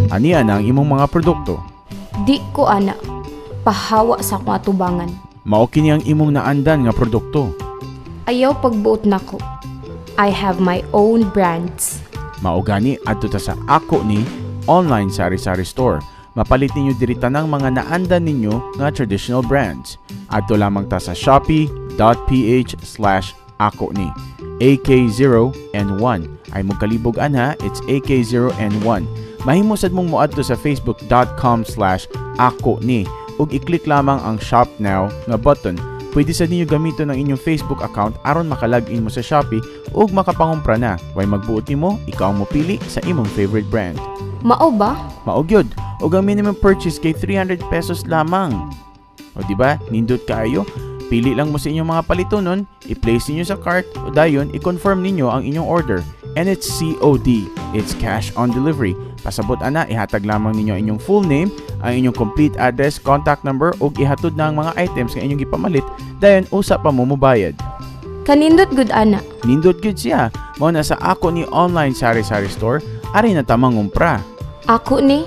Ania na ang imong mga produkto. Di ko ana. Pahawa sa akong atubangan. Mao kini ang imong naandan nga produkto. Ayaw pagbuot nako. I have my own brands. Mao gani, adto ta sa Ako Ni Online Sari-Sari Store. Mapalit ninyo diri tanang mga naandan ninyo nga traditional brands. Adto lamang ta sa shopee.ph/akoni. AK0N1. Ay mo kalibog ana, it's AK0N1. Mahimo sad mong moadto sa facebook.com/akoni ug i-click lamang ang Shop Now nga button. Pwede sad ninyo gamiton ang inyong Facebook account aron makalagin mo sa Shopee ug makapangumpra na. Way magbuot nimo, ikaw ang mopili sa imong favorite brand. Mao ba? Mao gyud. Ug ang minimum purchase kay ₱300 lamang. O di ba? Nindot kaayo. Pili lang mo sa inyong mga palitonon, i-place ninyo sa cart o dayon i-confirm ninyo ang inyong order. And it's COD. It's cash on delivery. Pasabot ana, ihatag lamang ninyo ang inyong full name, ang inyong complete address, contact number ug ihatod na ang mga items nga inyong gipamalit, dayon usa pa mo mobayad. Kanindot gud ana. Nindot gyud siya. Mao na sa Ako Ni Online Sari-Sari Store, ari na ta mangumpra. Ako ni,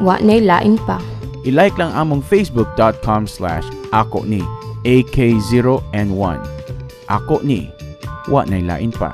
wa nay lain pa. I-like lang among facebook.com/akoni AK0N1. Ako ni, wa nay lain pa.